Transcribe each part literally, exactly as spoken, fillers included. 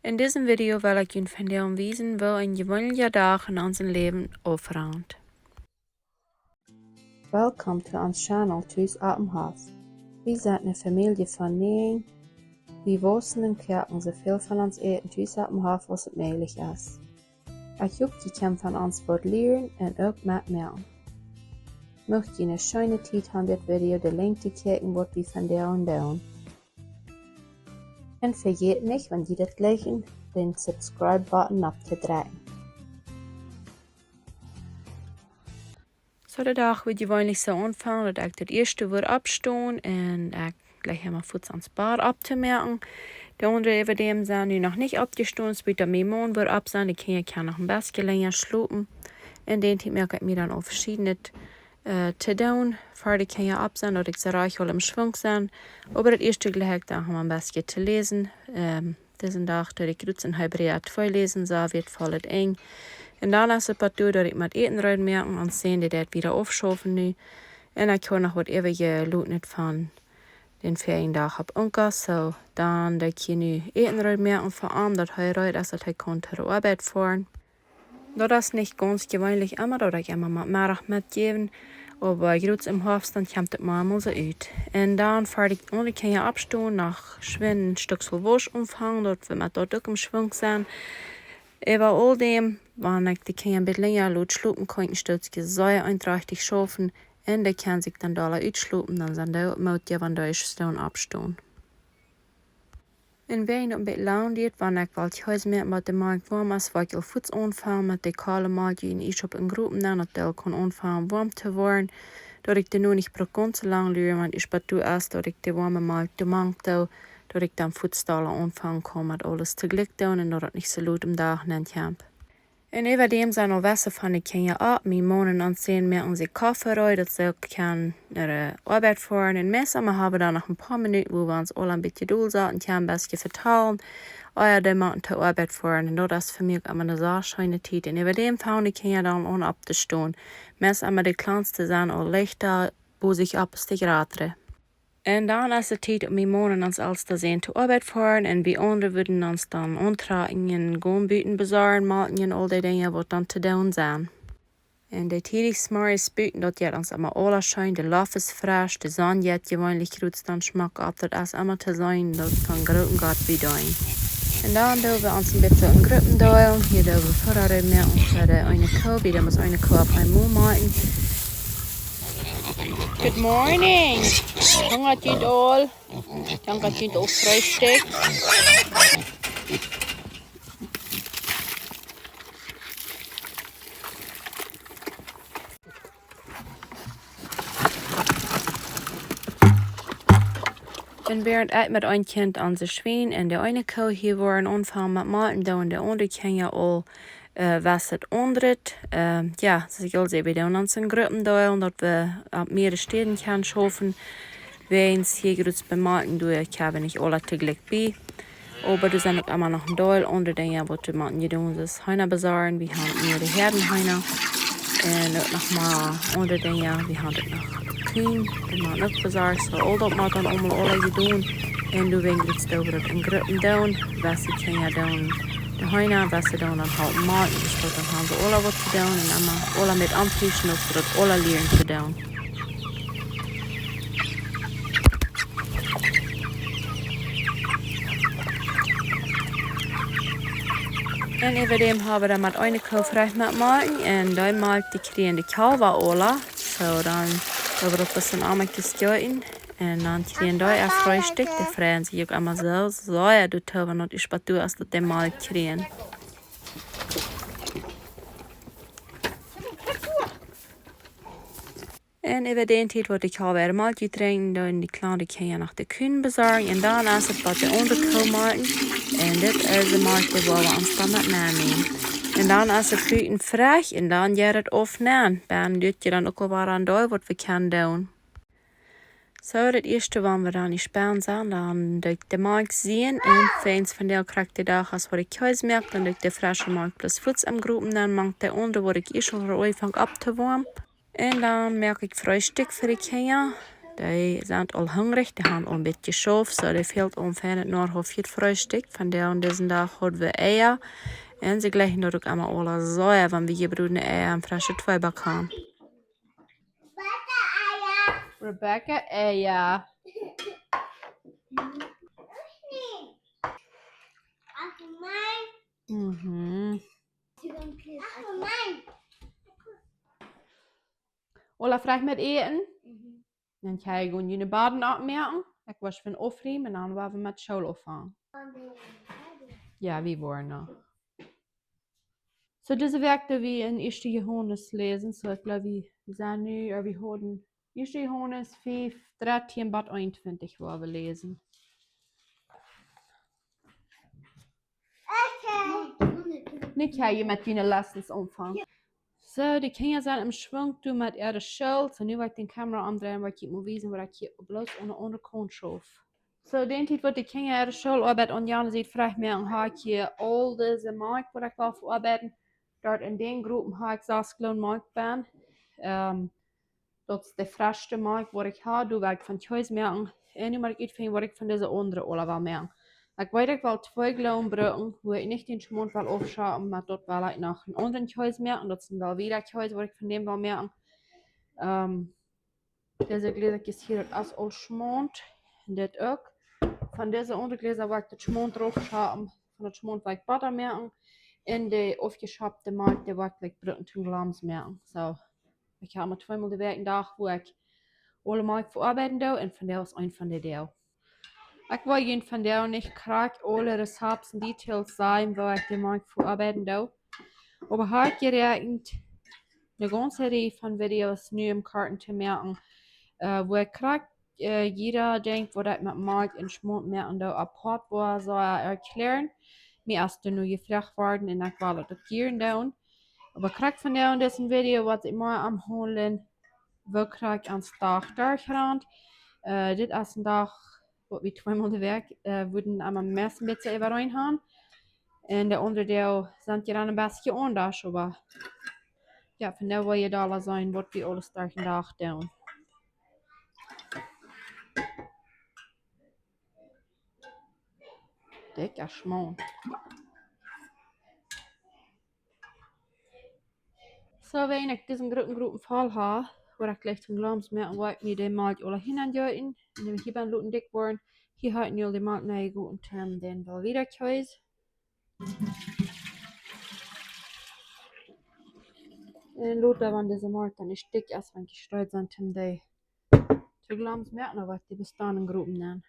En disen Video well ekj junt vondoag wiesen, woo een jeweenlicha Dach en ons Läwen aufrant. Welcome to ons Channel Tus oppem Hoff. Wie sent eene Famielje von näajen. Wie wausen un koaken soo väl von ons Äten tus oppem Hoff aus et mäajlich es. Ekj hop, jie kjennen von ons waut lieren un uk metmoaken. Mucht jie eene scheene Tiet haben dit Video de Lenjd to kjikjen, waut wie vondoag doonen. Un vejät nich, wan jie dit jlikjen, dän Subscribe-Button opptodrekjen. Soo, de Dach woat jeweenlich soo aunfangen, daut ekj daut ieeschte woa oppstonen un ekj jlikj emma fuaz aun Bad opptomoaken. De aundre äwadäm sent nu noch nich oppjestonen, späta mien Maun woat opp sennen, de Kjinja kjennen noch een bät lenja schlopen. Un dän Tiet moak ekj mie dan aul veschiednet, äh, to doonen, ver de Kjinja opp sent, daut ekj soo rajcht aul em Schwung sie. Oba daut ieeschte jlikj ekj dan noch een bät to läsen. Ähm, disen Dach deed ekj jrods en Hebräa twee läsen, soo wieet voll et enj. Un dan es et boolt doa, daut ekj mott Äten reed moaken un seenen, dee deit wieda aufschaufen nu. Un ekj hab noch waut äwajeloten von dän väajen Dach opp Unkas, soo dan deed ekj hia nu Äten reed moaken fa am, daut hee reed es, daut hee kaun no de Oabeit foaren. Daut es nich gaunz jeweenlich emma, daut ekj emma mott Meddach metjäwen, oba jrods em Hoafst dan kjemt et mau emol soo ut. Un dan ver de aundre Kjinja oppstonen, noch schwind een Stekj Wausch aunfangen, daut wie met daut uk em Schwung sent. Äwa aul däm, wan ekj de Kjinja een bät lenja lot schlopen, kaun ekj een Stootje sea eentrachtich schaufen, un dee kjennen sikj dan dolla utschlopen, dan sent dee uk moodja, wan dee stonen oppstonen. Un wan et een bät lang diat, wan ekj woa Kjees moaken, bat de Malkj woam es, woa ekj aul fuaz aunfangen met de koole Malkj en Iesch opp en Gropen doonen, daut dee kaun aunfangen woam to woaren, daut ekj dee nu nich bruck gaunz soo lang luaren, wan et bat doa es, daut ekj de woame Malkj doamank doo, daut ekj dan fuaz dolla aunfangen kaun met aules toojlikj doonen un daut et nich soo lot em Dach nenn kjemt. Un äwadäm sent aul wesse von de Kjinja opp. Mien Maun un ons Sän moaken sikj Koffe reed, daut see uk kjennen no de Oabeit foaren. Un meist emma hab wie dan noch een poa Minuten, wua wie ons aula een bät dol saten, kjennen een bät vetalen, ea dee motten no de Oabeit foaren. Un daut es fa mie uk emma eene sea scheene Tiet. Un äwadäm fangen de Kjinja dan aun opptostonen. Meist emma de Kjlanste sent aul lichta bosich opp aus de jratre. Un dan es et Tiet, om mien Maun un ons Elsta Sän no de Oabeit foaren. Un wie aundre wudden ons dan auntrakjen un gonen buten besorjen, moaken un aul dee Dinja, waut dan to doonen sent. Un de Tiet zemorjes buten, daut jeit ons emma aula scheen. De Loft es fresch, de Sonn jeit jeweenlich jrods dan schmock opp. Daut es emma to seenen, daut von grooten Gott wie doonen. Un dan doo wie ons een bät en Gruppen deelen. Hia doo wie Fudda reed moaken fa de eene Koo. Wie doonen mol eene Koo opp eemol moaken. Good morning. Hungat junt aul? Dank daut junt aul freestikjt. Un wäarent ekj met een Kjint onse Schwien un de eene Koo hia woaren aunfangen met moaken, doonen de aundre Kjinja aul, äh, waut aundret. Äh, jo, soo aus ekj aul säd, wie doonen ons en Gruppen deelen, daut wie opp mearere Städen kjennen schaufen. Wäajens hia jrods bie Malkjen doo wie nich aula toojlikj bie. Oba doa sent uk emma noch een Deel aundre Dinja, waut wie motten doonen. Daut es Heena besorjen, wie haben mearere Häaden Heena. Un uk noch mau aundre Dinja, wie haben uk noch Kjinja, dee motten uk besorcht. Soo, aul daut mott dan aulemol aula jedonen. Un doawäajen jrods doo wie daut en Gruppen doonen, waut de Kjinja doonen de Heena, waut dee doonen dan halpen moaken. Daut dan haben see aula waut to doonen un dan mau aula met auntuschen, daut see daut aula lieren to doonen. Un äwadäm haben wie dan met eene Koo foadich met moaken un dee Malkj, dee kjrieen de Kjalwa aula. Soo, dan woa wie daut bloos en Amakjes jeeten. Un dan kjrieen dee äa Freestikj, dee freien sikj uk emma soo, soo, jo, doatoo, wan daut es bat doa es, daut dee Malkj kjrieen. Un äwa dän Tiet woat de Kjalwa äare Malkj utdrinkjen, dan de kjliene Kjinja no de Kjeen besorjen. Un dan es et bat de aundre Koo moaken. Un dit es de Malkj, dee woa wie ons dan met nenämen. Un dan es et buten foadich un dan jeit et auf nenn. Dan deit et dan uk aul wada aun dee, waut wie kjennen doonen. Soo, daut ieeschte, wan wie dan nich bie sent, dan doo ekj de Malkj sieen un fein von de krakjt de Dach, aus waut ekj Kjees moak, dan doo ekj de fresche Malkj bloos fuaz em Gropen nenn, mank de aundre, waut ekj ieescht aul aunfang opptowoamen. Un dan moak ekj Freestikj fa de Kjinja. Dee sent aul hungrich, dee han aul een bät jeschauft, soo dee fält aul een feinet Noahauft fa daut Freestikj. Vondoag aun disen Dach haud wie Eia. Un see jlikjen daut uk emma aula soo, wan wie jebrudne Eia un fresche Tweeback han. Rebecca Eia. Mhm. Aula frie met äten? Dan kjenn jie gonen june Baden oppmoaken. Ekj woa von aufriemen un dan woa wie met School aunfangen. Jo, wie woaren noch. Soo, dise Wäakj doo wie en Ieeschte Johanes läsen. Soo, ekj jleew, wie, wie sent nu, ea, wie hauden Ieeschte Johanes fiew, dartieen bat eenuntwintich woa wie läsen. Nu kjenn jie met june Lessons aunfangen. Soo, de Kjinja sent em Schwunk doa met äare School. Soo, nu woa ekj de Kamera omdreien, woa ekj junt mol wiesen, waut ekj hia bloos aun de aundre Kaunt schauf. Soo, dän Tiet waut de Kjinja äare Schooloabeit aun de aundre Sied foadich moaken, ha ekj hia aul dise Malkj, waut ekj well veoabeiden. Doa en dän Gruppen ha ekj sas Galoon Malkj benn. Ehm, daut es de freschte Malkj, waut ekj ha, doa woa ekj von Kjees moaken. Un nu mott ekj utfinjen, waut ekj von dise aundre aula well moaken. Ekj weet, ekj well twee Galoon brucken, wua ekj nich dän Schmaunt well aufschapen, oba doa well ekj noch een aundren Kjees moaken. Daut es een Velveeta Kjees, waut ekj von däm well moaken. Ehm, dise Jläsa hia, daut es aul Schmaunt. Un dit uk. Von dise aundre Jläsa woa ekj daut Schmaunt rauf schapen. Von daut Schmaunt woa ekj Botta moaken. Un de aufjeschopte Malkj, dee woa ekj like brucken toom Glams moaken. Soo, ekj ha mau tweemol de Wäakj een Dach, wua ekj aule Malkj veoabeiden doo. Un vondoag es eent von de Doag. Ekj well junt vondoag nich krakjt aule Rezepts un Details sajen, woo ekj de Malkj veoabeiden doo. Oba ha ekj jeräakjent, eene gaunze Rieej von Videos nu em Korten to moaken, ea, wua ekj krakjt, ea, jieda Dinkj, waut ekj met Malkj un Schmaunt moaken doo, apoat woa soo erkjlären. Mie es doa nu jefroacht worden un ekj well daut uk jieren doonen. Oba krakjt vondoag en dise Video woa ekj mau aunhoolen, woo krakjt ons Dach derchrant. Ea, dit es een Dach, waut wie tweemol de Wäakj, ea, wudden aum mieeschten een bät äwareen han. Un de aundre Doag sent je dan een bät aundasch, oba jo, vondoag woa jie aula seenen, waut wie aules derch dän Dach doonen. Dikja Schmaunt. Soo, wan ekj dise groote Gruppen voll ha, woa ekj jlikj toom Glams moaken, woa ekj mie de Malkj aula hinjen jeeten. Un dee hia dan loten dikj woaren. Hia ha ekj nu aul de Malkj nenjegoten, dän Velveeta Kjees. Un lota, wan dise Malkj dan nich dikj es, wan ekj jestreit sent, toom dee toom Glams moaken, dan woa ekj dee bestanen Gruppen nenn.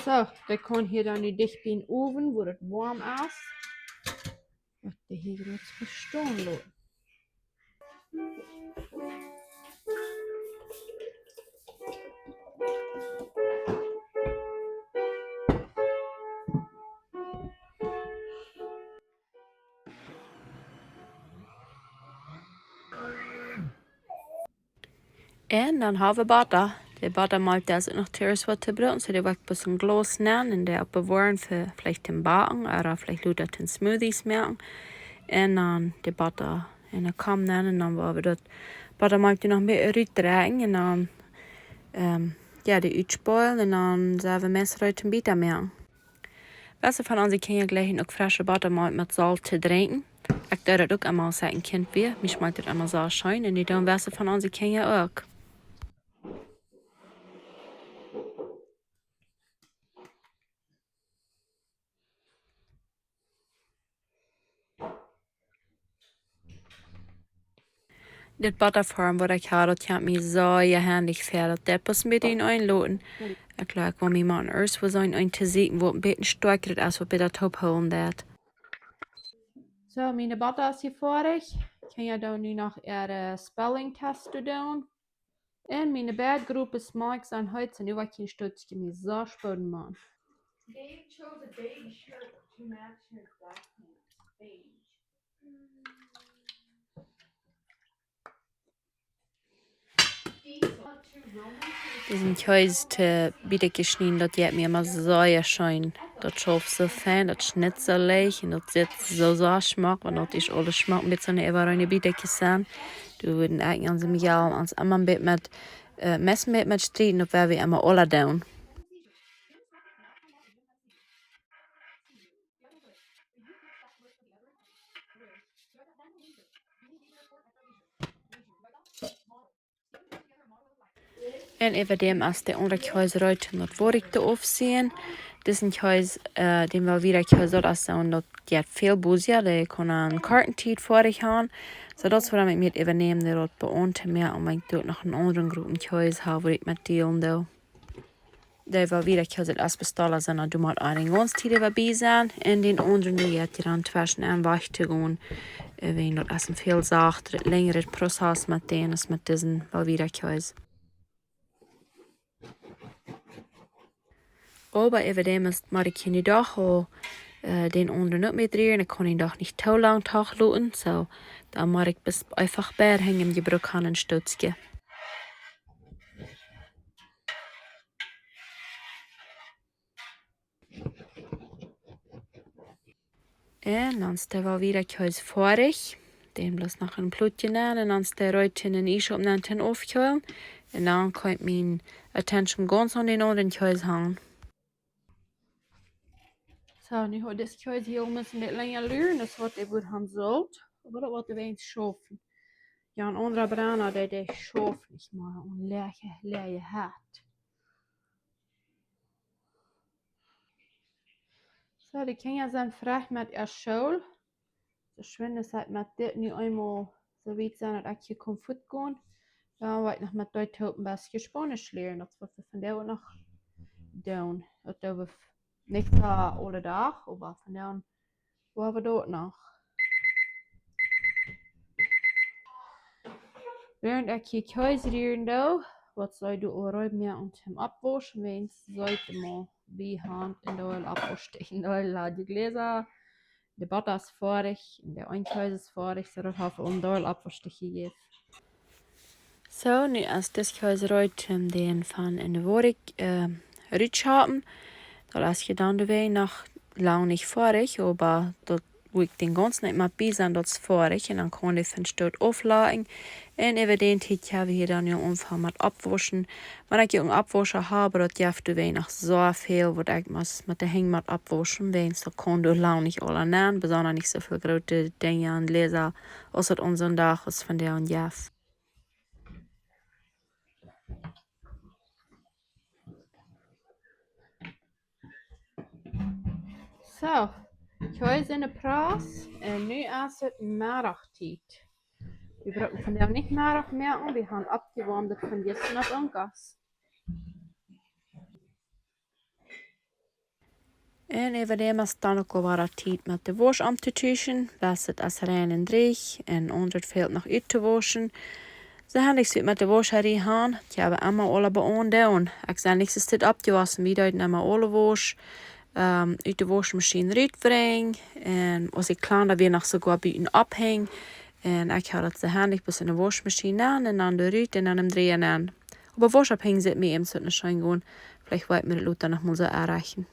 Soo, dee kaun hia dan nu dicht biem Owen, wua daut woam es. Woat dee hia jrod bestonen loten. Un dan ha wie Botta. De Bottamalkj, dee es uk noch too easy waut to brucken, soo dee woa ekj bloos en Glaus nenn un dee oppbewoaren fa veleicht toom Backen ooda veleicht lota toom Smoothies moaken. Un dan de Botta en de Kaun nenn un dan woa wie daut Bottamalkj doa noch een bät rutdrekjen un dan, ehm, jo, dee utspolen un dan sent wie meist reed toom Botta moaken. Wese von onse Kjinja jlikjen uk fresche Bottamalkj met Solt to drinkjen. Ekj deed daut uk emma, aus ekj een Kjint wia. Mie schmakjt daut emma soo scheen. Un dee doonen wese von onse Kjinja uk. Dit Bottaform, waut ekj ha, daut kjemt mie soo jehendich ver, daut deit bloos een bät enloten. Ekj jlikj, wan mie mau een Urst woo soo een to sieekjen, waut een bät stoakja es, waut bäta toop hoolen deit. Soo, miene Botta es hia foadich. Ekj kaun jo dan nu noch äare, eh, spelling test doonen. Un miene beid Gruppen Malkj sent heet, un nu woa ekj een Stootje mie soo spoden, Maun. Dave chose a beige shirt to match his black pants. Beige. Disen Kjees to bät jeschnäden, daut jeit mie emma sea scheen. Daut schauft soo fein, daut schnitt soo leicht un daut sitt soo, soo schmock, wan daut es aules schmock, met soone äwareine Bietakjes sennen. Dee wudden eejentlich aun sien Mejal, aun emma met, met, äh, meist met, met strieden, daut wia wie emma aula doonen. Un äwa däm es de aundra Kjees reed, daut woa ekj doa aufsieen. Disen Kjees, äh, dän Velveeta Kjees, daut es soo, daut jeit väl busier, dee kaun aun Kartentiet foadich gonen. Soo daut es wuarom ekj mie äwanäm, dee daut bie ons to moaken, wan ekj doa noch eenen aundren grooten Kjees hab, waut ekj met deelen doo. Dee Velveeta Kjees es bestaut, soo daut du motst aule gaunze Tiet äwa bie sennen. Un dän aundren, dee jeit je dan tweschen en wajch to gonen, äh, wäajen daut es een väl sachtret, lenjret Prozess met dän aus met disen Velveeta Kjees. Oba äwa däm es, mott ekj hia nu doch aul, äh, dän aundren uk met rieren. Ekj kaun dän doch nich too lang toch loten. Soo, dan mott ekj bloos eefach bie am jebrukt haben een Stootje. Un dan es de Velveeta Kjees foadich. Dän bloos noch een Plotje nenn un dan es de reed, een Iesschaup nenn to aufkjeelen. Un dan kaun ekj miene Attention gaunz aun dän aundren Kjees haben. Soo, nu haft dis Kjees hia een bät lenja luren, daut woat eefach aun Solt, oba daut woat eefach schaufen. Jo, een aundra Brenna, dee, dee schauft nich mea, een leaje, leaje Hett. Soo, de Kjinja sent foadich met äa School. Soo schwind es et met dit nu eemol soo wiet sennen, daut ekj hia kaun fuat gonen. Dan woa ekj noch met dee toop een bät Spaunisch lieren. Daut woa wie vondoag noch doonen. Daut doo wie f-, nich soo aule Dach, oba vondoag woa wie daut noch. Wäarent ekj hia Kjees rieren doo, woat see doa aul reed moaken toom oppwauschen, wäajens see mott bie Haunt een Deel oppwauschen, een Deel aul de Jläsa, de Botta es foadich, un de Eintjes es foadich, soo daut haft aul een Deel oppwauschen jejäft. Soo, nu es dis Kjees reed, om dän von enne Woarikj, äh, rut to haben. Daut es je dan doawäajen noch lang nich foadich, oba daut, wua ekj dän gaunzen Tiet met bie sie, daut es foadich. Un dan kaun ekj dän von Stoot auflajen. Un äwa dän Tiet ha wie hia dan nu aunjefongen met oppwauschen. Wan ekj uk een Oppwauscha hab, daut jeft doawäajen noch soo väl, waut ekj mott met de Henj met oppwauschen, wäajens daut kaun doa lang nich aula nenn, besonda nich soo väl groote Dinja un Jläsa, aus et aun soon Dach aus vondoag jeft. Soo, Kjees es enne Prass un nu es et Meddachtiet. Wie brucken vondoag nich Meddach moaken, wie haben oppjewoamt von jistren opp Unkas. Un äwa däm es dan uk aul wada Tiet met de Wausch omtotuschen, bat et es rein un drieech un aundret fält noch uttowauschen. Soo ha ekj et met de Wausch hia aun, ekj hab emma aule bie ons doonen. Ekj sie nich soo steit oppjewossen, wie deeden emma aule Wausch, ähm, ut de Wauschmaschien rutbrinjen. Un aus ekj kjlien wia, noch soogoa buten opphenjen. Un ekj haud daut soo haundich, bloos enne Wauschmaschien nenn un dan doa rut un dan em Dreaja nenn. Oba Wausch opphenjen sitt mie eemol soo nich scheen gonen. Veleicht woa ekj mie daut lota noch mol soo enrechten.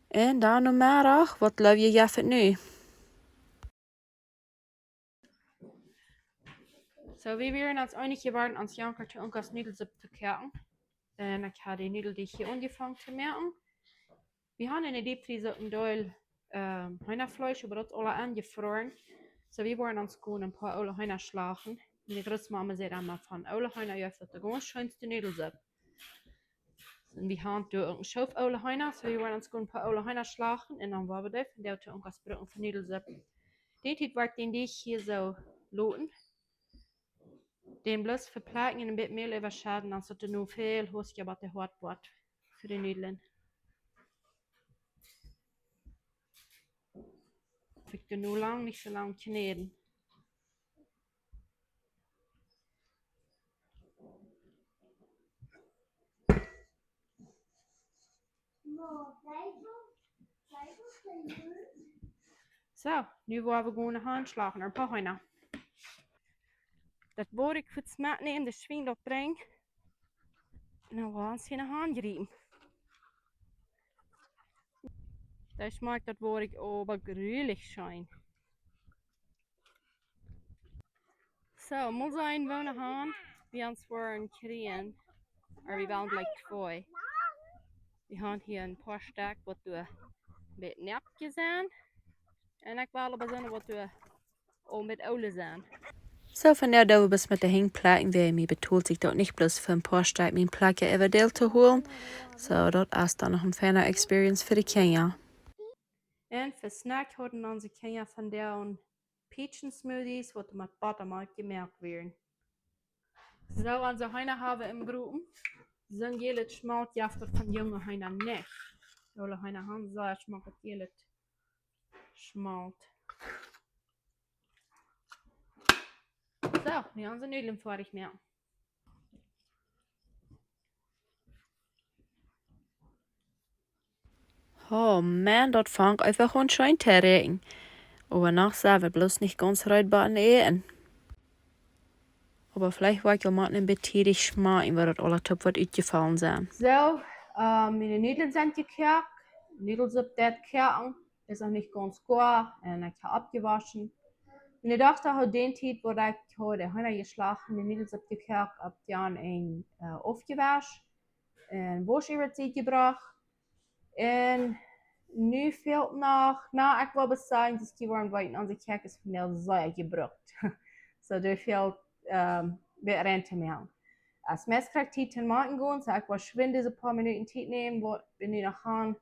Un dan Nomeddach, waut jleew jie jeft et nu? Soo, wie wieren ons eenich jeworden, ons Janka to Unkas Nudelsupp to koaken. Un ekj haud de Nudel, dee ekj hia aunjefongen to moaken. Wie haben enne Deepfries uk een Deel, ähm, Heenafleesch, oba daut es aul aunjefroaren. Soo, wie woaren ons gonen een poa oole Heena schlachten. Miene Grootmama säd emma, von oole Heena jeft daut de gaunz scheenste Nudelsupp. Un wie haben doa uk een Schoof oole Heena, soo wie woaren ons gonen een poa oole Heena schlachten un dan woa wie dee vondoag to Unkas brucken fa Nudelsupp. Dee Tiet woa ekj dän Deajch hia soo loten. Dän bloos veplekjen un een bät Mäl äwaschedden, dan es daut nu väl hastja waut de hoat woat fa de Nudlen. Ekj doo nu lang, nich soo lang kjnäden. Soo, nu woa wie gonen Heena schlachten, een poa Heena. Daut woa ekj fuaz metnämen, de Schwien daut brinjen. Un dan woa wie ons hia Heena jriepen. Dee schmakjt daut Woakj oba grulich scheen. Soo, mol seenen, woo wie han, wie ons woaren kjrieen, ooda wie wellen jlikj twee. Wie han hia een poa Stekj waut doa met Näpkje sent. Un ekj well oba seenen waut doa aul met Oole sent. Soo, vondoag doo wie bloos met de Henj plekjen, wiels mie betolt sikj daut nich bloos fa een poa Stekj mien Plekj äwa Deel to hoolen. Soo, daut es dan noch een feine Experience fa de Kjinja. Un fa Snack hauden onse Kjinja vondoag Peach Smoothies, waut met Buttermelk jemoakt wieren. Soo, onse Heena haben wie em Gropen. Soon jälet Schmolt jeft daut von junge Heena nich. Oole Heena han sea schmocket jälet Schmolt. Soo, nu onse Nudlen foadich moaken. Oh Mann, daut fangt eefach aun scheen to räakjen. Oba noch sent wie bloos nich gaunz reed fa daut Äten. Oba veleicht woa ekj aul mau een bät tiedich schmakjen, woo daut aula toop woat utjefollen sennen. Soo, äh, miene Nudlen sent jekoakt. Nudelsupp deit koaken. Es noch nich gaunz goa. Un ekj hab aufjewoschen. Miene Dochta haud dee Tiet, wua ekj haud de Heena jeschlacht, de Nudelsupp jekoakt, haft dan een, äh, aufjewoschen un Wausch äwa de Sied jebrocht. Un nu fält noch, na, ekj well bloos sajen, daut jie woaren weeten, onse Kjäakj es vondoag sea jebrukt. Soo, doa fält, ähm, waut rein to moaken. Aus meist kjrie ekj Tiet to moaken gonen, soo ekj woa schwind dise poa Minuten Tiet nämen, waut wie nu noch han,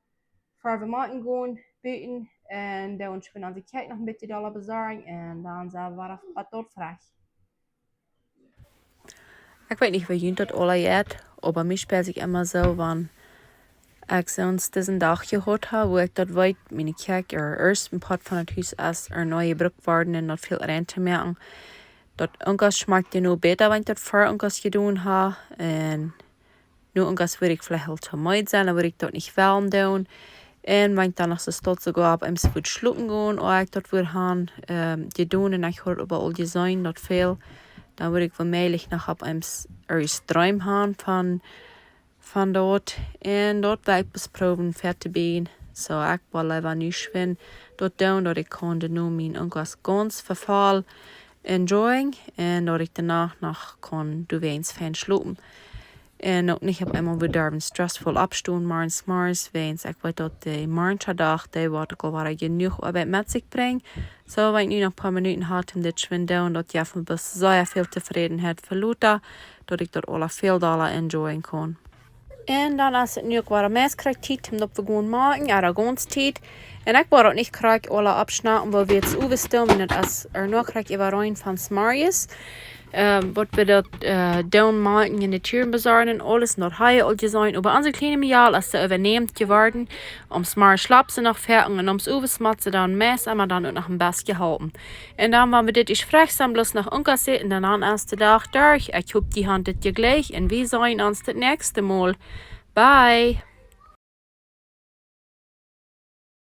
ver wie moaken gonen, buten, un dan schwind onse Kjäakj noch een bät dolla besorjen, un dan sent wie wada bie daut Fleesch. Ekj weet nich, woo junt daut aula jeit, oba mie spieet sikj emma soo, wan ekj soon disen Dach jehaut hab, wua ekj daut weet, miene Kjäakj, ea ieescht een Poat von daut Hus es, ea neu jebrukt worden un daut fält rein to moaken. Daut Unkas schmakjt je nu bäta, wan ekj daut ver Unkas jedonen hab. Un nu Unkas wudd ekj veleicht aul too meed sennen, dan wudd ekj daut nich wellen doonen. Un wan ekj dan noch soo stolt soogoa opp eemol wudd schlopen gonen, ooda ekj daut wudd han, ähm, jedonen un ekj haud oba aul jeseenen daut fält, dan wudd ekj womäajlich noch opp eemol een Dreem han von, von daut. Un daut wudd ekj bloos proowen ver to biejen. Soo, ekj well leewa nu schwind daut doonen, daut ekj kaun de nu mien Unkas gaunz vefaulen enjoyen un daut ekj doano noch kaun doawäajen fein schlopen. Un uk nich opp eemol wada derwen stressvoll oppstonen, morjens, morjens, wäajens ekj weet daut de morjensche Dach, dee woat uk aul wada jenuach Oabeit met sikj brinjen. Soo, wan ekj nu noch een poa Minuten hab, om dit schwind doonen, daut jeft mie bloos sea väl Tofrädenheit fa lota, daut ekj daut aula väl dolla enjoyen kaun. Un dan es et nu uk wada meist krakjt Tiet om daut wie gonen moaken, ea gaunz Tiet. Un ekj woa daut nich krakjt aula oppschnaupen, woo wie daut owes doonen, un daut es ea noch krakjt äwareen von zemorjes. Ähm, waut wie daut, äh, doonen moaken un de Tieren besorjen un aules, daut hab jie aul jeseenen. Oba onse kjliene Mejal es soo äwanämend jeworden. Zemorjes schlapt see noch foaken un owes mott see dan meist emma dan uk noch een bät halpen. Un dan, wan wie dit ieescht frie sent, bloos noch Unkas äten un dan es de Dach derch. Ekj hop, jie han daut jlikj un wie seenen ons daut näakjste Mol. Bye!